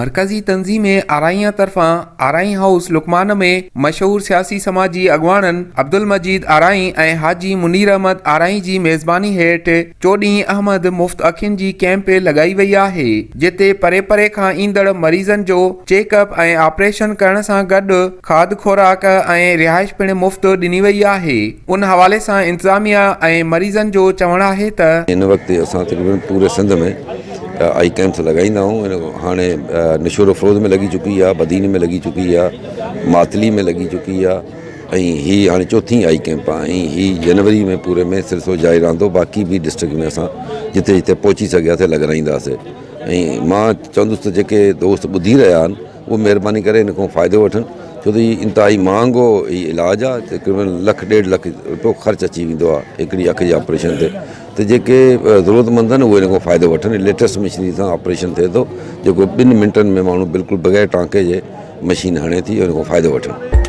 مرڪزي تنظيم آرائيان طرفان آرائين هائوس لقمان ۾ مشهور سياسي سماجي اڳواڻن عبدالمجيد آرائين ۽ حاجي منير احمد آرائين جي ميزباني هيٺ چوڏهين احمد مفت اکين جي ڪئمپ لڳائي وئي آهي جتي پري پري کان ايندڙ مريضن جو چيڪ اپ ۽ آپريشن ڪرڻ سان گڏ کاڌ خوراڪ ۽ رهائش پڻ مفت ڏني وئي آهي ان حوالي سان انتظاميا ۽ مريضن جو چوڻ آهي ته. هن وقت اسان تقريبن پوري سنڌ ۾ آئي ڪئمپس لڳائيندا آهيون هاڻي نشورو فروز ۾ لڳي چڪي آهي بدين ۾ لڳي چڪي آهي ماتلي ۾ لڳي چڪي آهي ۽ هي هاڻي چوٿين آئي ڪئمپ آهي ۽ هي جنوري ۾ پوري ۾ سلسلو جاري رهندو باقي به ڊسٽرڪٽ ۾ اسان جتي جتي پهچي سگهياسي لڳرائينداسي ۽ مان چوندس ته جيڪي دوست ٻڌي رهيا آهن اهي مهرباني ڪري ان کان فائدو وٺن ڇو ته هي انتهائي مهانگو هي علاج آهي تقريبن لک ڏيڍ لک رپيو خرچ اچي ويندو آهي هڪڙي اک جي آپريشن تي ته جيڪي ضرورت مند آهن اهي ان کان فائدو وٺن ليٽيسٽ مشينري سان آپريشن ٿئي ٿو جيڪو ٻن منٽن ۾ ماڻهو بلڪل بغير ٽانڪي جي مشين هڻي ٿي ان کان فائدو وٺن.